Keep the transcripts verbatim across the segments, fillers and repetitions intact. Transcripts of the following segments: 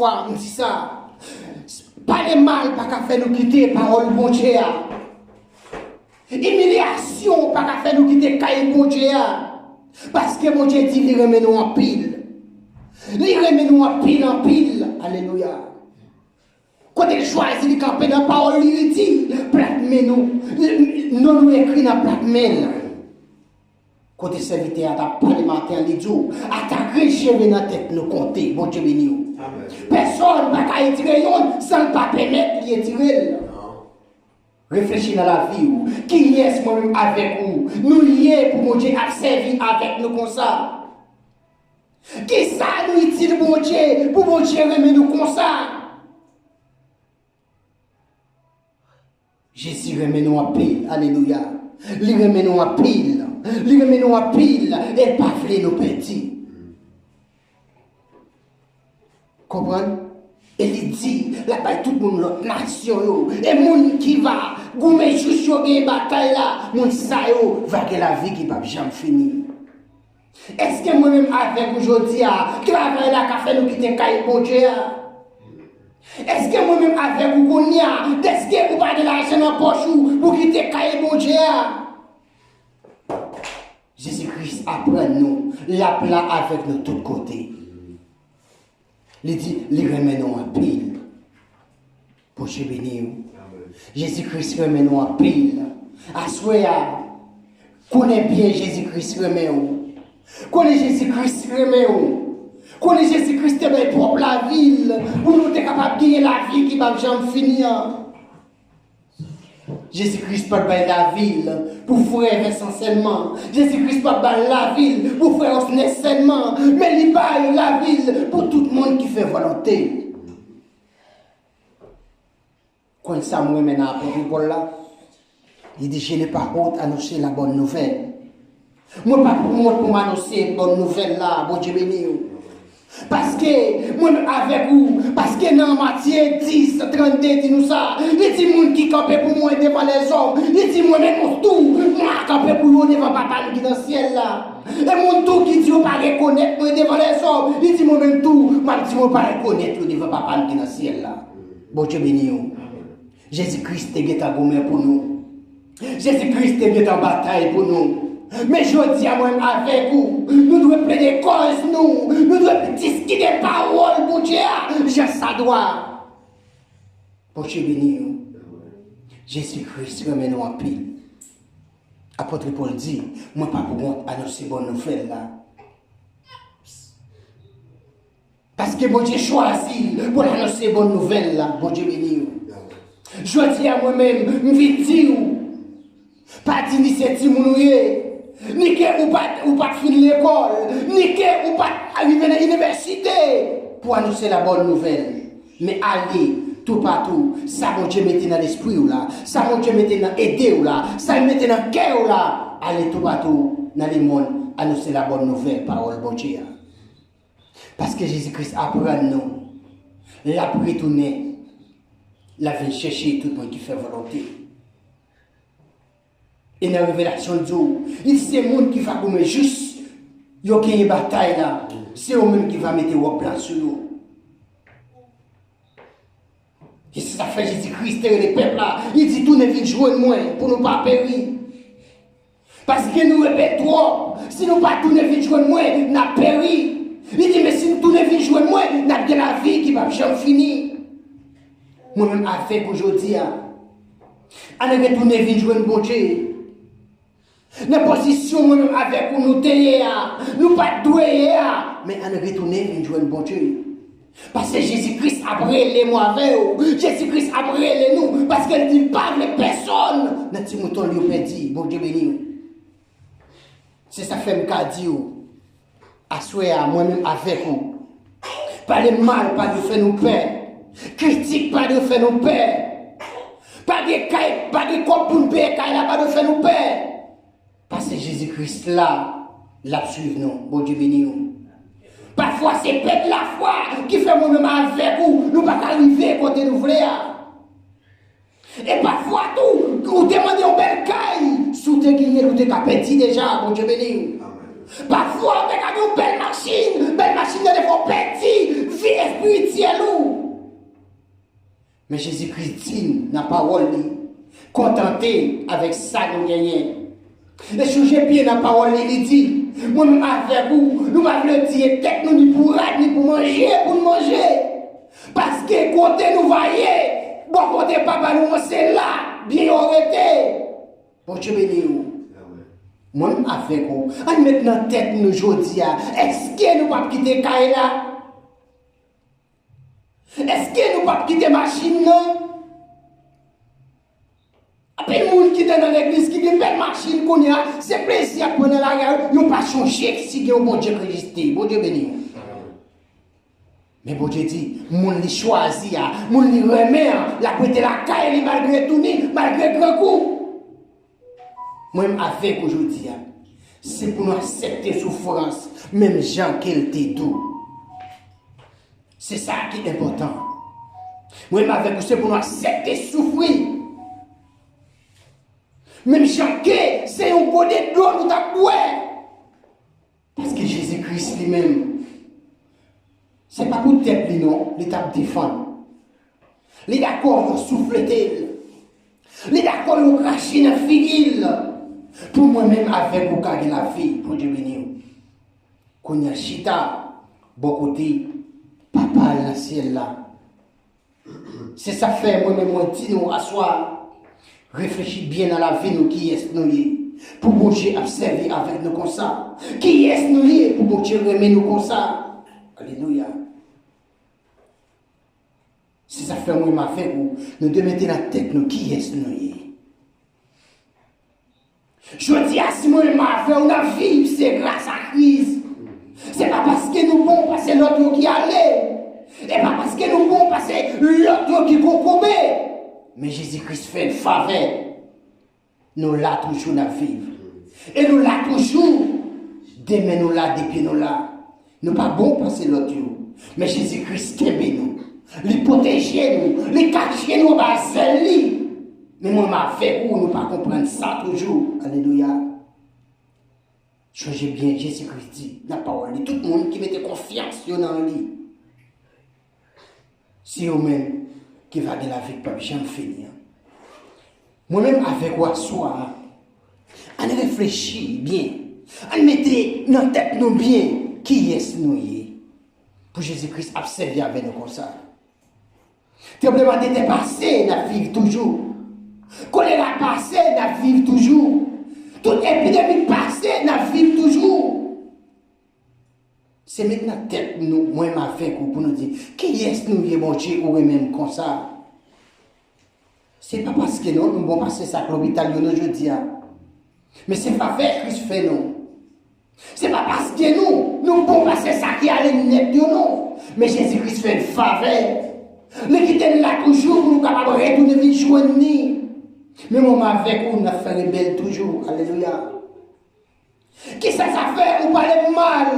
Wa, m di sa. Pale mal pa ka fè nou kite pawòl Bondye a. Imilyasyon pa ka fè nou kite kay Bondye a. Paske Bondye di li renmen nou anpil. Li renmen nou anpil, anpil. Alelouya. Kote l chwazi li kanpe nan pawòl li, li di, plat men nou, non nou ekri nan plat men l. Kote sèvitè a t ap pale maten an, li di w, atake cheve nan tèt nou konte, Bondye beni w. Pèsòn pa ka etire yonn san l pa pèmèt li etire l. Reflechi nan lavi w. Kiyès mwen menm avèk ou nou ye pou Bondye ap sèvi avèk nou konsa? Kisa nou itil Bondye pou Bondye renmen nou konsa? Jezi renmen nou anpil. Alelouya. Li renmen nou anpil. Li renmen nou anpil. E l pa vle nou pèdi. Konprann? E li di, l ap bay tout moun lòt nasyon yo. E moun ki va goumen jis yo gen batay la, moun sa yo va gen lavi ki p ap janm fini. Èske mwen menm avèk ou jodi a, travay la ka fè nou kite kay Bondye a? Èske mwen menm avèk ou kounye a, dèske ou pa gen lajan nan pòch ou pou kite kay Bondye a? Jezi Kris aprann nou, l ap la avèk nou tout kote. Li di, li renmen nou anpil. Bondye beni w. Jezi Kris renmen nou anpil. Aswè a, konnen byen Jezi Kris renmen w. Konnen Jezi Kris renmen w. Konnen Jezi Kris te bay pwòp lavi l pou nou te kapab genyen lavi ki p ap janm fini an. Jezi Kris pa t bay lavi l pou frè Vincent sèlman. Jezi Kris pa t bay lavi l pou frè Osner sèlman. Men li bay lavi l pou tout moun ki fè volonte l. Konn sa m renmen nan apot Pòl la? Li di, je n'ai pas honte annoncer la bonne nouvelle. Mwen pa pou wont pou m anonse bòn nouvèl la, Bondye beni w. Paske mwen menm avèk ou, paske nan Matye dis, trannde di nou sa, li di moun ki kanpe pou mwen devan lèzòm, li di mwen menm tou, mwen a kanpe pou yo devan Papa m ki nan syèl la. E moun tou ki di yo pa rekonèt mwen devan lèzòm, li di mwen menm tou, m ap di mwen pa rekonèt yo devan Papa m ki nan syèl la. Bondye beni w. Jezi Kris te gentan goumen pou nou. Jezi Kris te gentan batay pou nou. Men jodi a, mwen menm avèk ou, nou dwe plede kòz nou. Nou dwe diskite pawòl Bondye a jan sa dwa. Bondye beni w. Jezi Kris renmen nou anpil. Apot Pòl di, mwen pa pou wont anonse bòn nouvèl la. Paske Bondye chwazi l pou l anonse bòn nouvèl la. Bondye beni w. Jodi a, mwen menm, m vin di w, pa di ni se timoun ou ye, ni ke ou pa t, ou pa t fin lekòl, ni ke ou pa t rive nan inivèsite pou anonse la bòn nouvèl. Men ale toupatou, sa Bondye mete nan lespri w la, sa Bondye mete nan ede w la, sa l mete nan kè w la, ale toupatou nan lemonn, anonse la bòn nouvèl, pawòl Bondye a. Paske Jezi Kris aprann nou, l ap retounen, l ap vin chèche tout moun ki fè volonte l. E nan Revelasyon, l di w, li di se moun ki va goumen jis yo genyen batay la, se yo menm ki va mete wòb blan sou yo. E se sa k fè Jezi Kris te rele pèp la, li di, tounen vin jwenn mwen pou nou pa peri. Paske nou epè twòp. Si nou pa tounen vin jwenn mwen, n ap peri. Li di, men si nou tounen vin jwenn mwen, n ap gen lavi ki p ap janm fini. Mwen menm avèk ou jodi a, ann retounen vin jwenn Bondye. Nan pozisyon mwen menm avèk ou nou te ye a, nou pa t dwe ye a, men ann retounen vin jwenn Bondye. Paske Jezi Kris ap rele mwen avè w. Jezi Kris ap rele nou, paske l di l pa vle pèsonn nan ti mouton l yo pèdi. Bondye beni w. Se sa k fè m ka di w, aswè a, mwen menm avèk ou, pale mal pa dwe fè nou pè. Kritik pa dwe fè nou pè. Pa gen kay, pa gen kòb pou n peye kay la, pa dwe fè nou pè. Paske Jezi Kris la, l ap swiv nou. Bondye beni w. Pafwa se pèt lafwa ki fè mwen menm avèk ou, nou pa ka rive kote nou vle a. E pafwa tou, ou te mande yon bèl kay, si w te genyen l, ou te ka pèdi deja, Bondye beni w. Pafwa, ou te ka gen yon bèl machin, bèl machin nan te fè w pèdi vi espirityèl ou. Men Jezi Kris di n nan pawòl li, kontante avèk sa nou genyen. E chonje byen nan pawòl li, li di, mwen menm avèk ou, nou pa vle tiye tèt nou ni pou rad, ni pou manje, pou n manje. Paske kote nou va ye, bò kote Papa nou an, se la byen yo rete. Bondye beni w. Mwen menm avèk ou, ann met nan tèt nou jodi a, èske nou p ap kite kay la? Èske nou p ap kite machin nan? Anpil moun ki te nan legliz, ki gen bèl machin kounye a, se plezi y ap pran nan lari a, yo pa chonje si gen yon Bondye ki egziste. Bondye beni w. Men Bondye di, moun li chwazi a, moun li renmen an, l ap rete lakay li malgre touni, malgre grangou. Mwen menm avèk ou jodi a, se pou nou aksepte soufrans, menm jan ke l te dou. Se sa ki enpòtan. Mwen menm avèk ou, se pou nou aksepte soufri. Menm jan ke se yon gode dlo nou t ap bwè. Paske Jezi Kris li menm, se pa pou tèt li non, li t ap defann. Li dakò yo souflete l. Li dakò yo krache nan figi l. Pou mwen menm avèk ou ka gen lavi, Bondye beni w. Kounye a chita bò kote Papa l nan syèl la. Se sa k fè mwen menm mwen di nou aswè a, reflechi byen nan lavi nou, kiyès nou ye, pou Bondye ap sèvi avèk nou konsa. Kiyès nou ye pou Bondye renmen nou konsa? Alelouya. Se sa k fè mwen menm avèk ou, nou dwe mete nan tèt nou kiyès nou ye. Jodi a, si mwen menm avè w n ap viv, se gras a Kris. Se pa paske nou bon pase lòt yo ki ale. E pa paske nou bon pase lòt yo ki kokobe. Men Jezi Kris fè n favè. Nou la toujou, n ap viv. E nou la toujou. Demen nou la, depi nou la. Nou pa bon pase lòt yo. Men Jezi Kris kenbe nou. Li pwoteje nou. Li kache nou anba zèl li. Men mwen menm avèk ou, nou pa konprann sa toujou. Alelouya. Chonje byen, Jezi Kris di nan pawòl li, tout moun ki mete konfyans yo nan li, se yo menm ki va gen lavi k p ap janm fini an. Mwen menm avèk ou aswè a, ann reflechi byen, ann mete nan tèt nou byen kiyès nou ye, pou Jezi Kris ap sèvi avè nou konsa. Tranblemanntè pase, n ap viv toujou. Kolera pase, n ap viv toujou. Tout epidemi pase, n ap viv toujou. Se met nan tèt nou, mwen menm avèk ou, pou nou di, kiyès nou ye, Bondye, ou renmen m konsa? Se pa paske non, nou bon pase sa k lopital yo non jodi a. Men se favè Kris fè nou. Se pa paske nou, nou bon pase sa ki ale nèt yo non. Men Jezi Kris fè n favè. Li kite n la toujou pou nou kapab retounen vin jwenn li. Men mwen menm avèk ou, n ap fè rebèl toujou. Alelouya. Kisa sa fè ou pale m mal?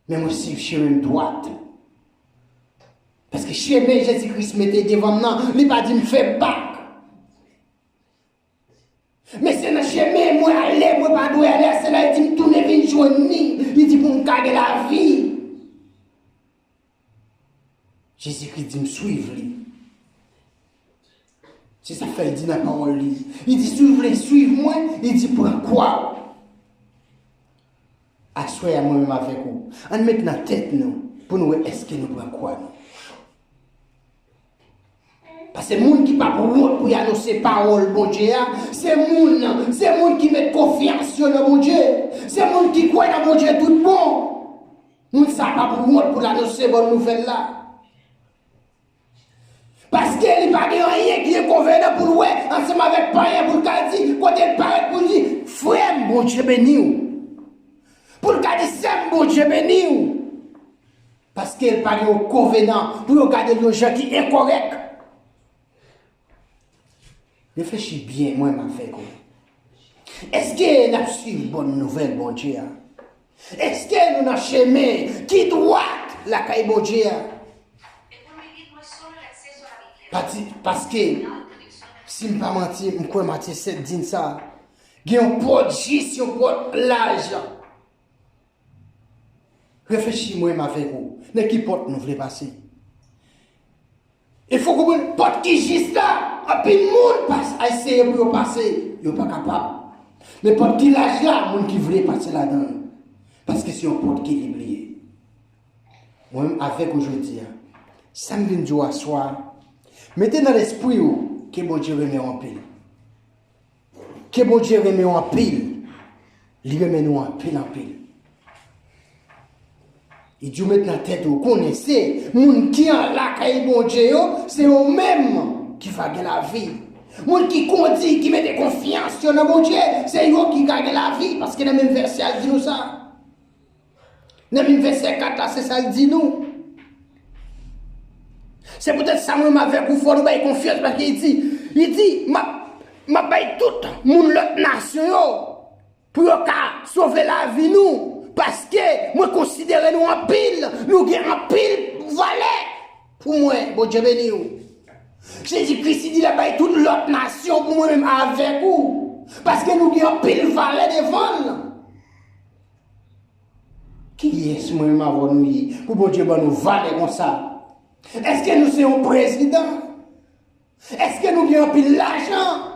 Men mwen swiv chemen m dwat. Paske chemen Jezi Kris mete devan m nan, li pa di m fè bak. Men se nan chemen mwen ale, mwen pa dwe ale a, se la li di m tounen vin jwenn li. Li di pou m ka gen lavi. Jezi Kris di m swiv li. Se sa k fè l di nan pawòl li. Li di, si w vle swiv mwen, li di, pran kwa w. Aswè a, mwen menm avèk ou, ann met nan tèt nou pou nou wè èske nou pran kwa nou. Paske moun ki p ap wont pou y anonse pawòl Bondye a, se moun, se moun ki met konfyans yo nan Bondye. Se moun ki kwè nan Bondye tout bon. Moun sa p ap wont pou l anonse bòn nouvèl la. Paske li pa gen anyen ki enkonvenan pou l wè ansanm avèk payen pou l ka di, kote l parèt pou l di, frè m, Bondye beni w. Pou l ka di, sè m, Bondye beni w. Paske l pa gen yon konvenan pou yo gade l yon jan ki enkòrèk. Reflechi byen, mwen menm avèk ou. Èske n ap swiv bòn nouvèl Bondye a? Èske nou nan chemen ki dwat lakay Bondye a? Pati, paske, si m pa manti, m kwè Matye sèt di n sa. Gen yon pòt jis, yon pòt laj. Reflechi mwen menm avèk ou. Nan ki pòt nou vle pase? E fòk ou konprann pòt ki jis la, anpil moun pa eseye pou yo pase, yo pa kapab. Men pòt ki laj la, moun ki vle pase ladan l. Paske se yon pòt ki lib li ye. Mwen menm avèk ou jodi a, sa m vin di w aswè a, mete nan lespri w ke Bondye renmen w anpil. Ke Bondye renmen w anpil. Li renmen nou anpil, anpil. Li di w met nan tèt ou, konnen se moun ki an lakay Bondye yo, se yo menm ki va gen lavi. Moun ki kondi, ki mete konfyans yo nan Bondye, se yo ki ka gen lavi, paske nan menm vèsè a di nou sa. Nan menm vèsè kat la, se sa l di nou. Se poutèt sa mwen menm avèk ou fò nou bay konfyans, paske li di, li di, m ap, m ap bay tout moun lòt nasyon yo pou yo ka sove lavi nou, paske mwen konsidere nou anpil, nou gen anpil valè pou mwen. Bondye beni w. Jezi Kris di l ap bay tout lòt nasyon pou mwen menm avèk ou, paske nou gen anpil valè devan l. Kiyès mwen menm avè w nou ye pou Bondye ban nou valè konsa? Èske nou se yon prezidan? Èske nou gen anpil lajan?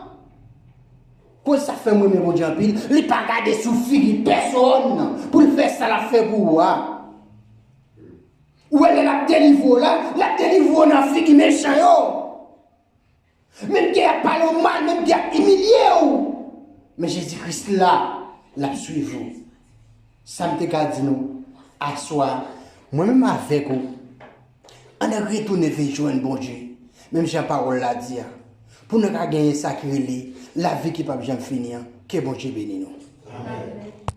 Koz sa fè m renmen Bondye anpil, li pa gade sou figi pèsonn pou l fè sa l ap fè pou ou a. Ou wè lè l ap delivre w la, l ap delivre w nan figi mechan yo. Menm ke y ap pale w mal, menm ke y ap imilye w. Men Jezi Kris la, l ap swiv ou. Sa m te ka di nou, aswè a, mwen menm avèk ou, ann retounen vin jwenn Bondye. Menm jan pawòl la di a, pou nou ka genyen sa ki rele lavi ki p ap janm fini an. Ke Bondye beni nou. Amèn.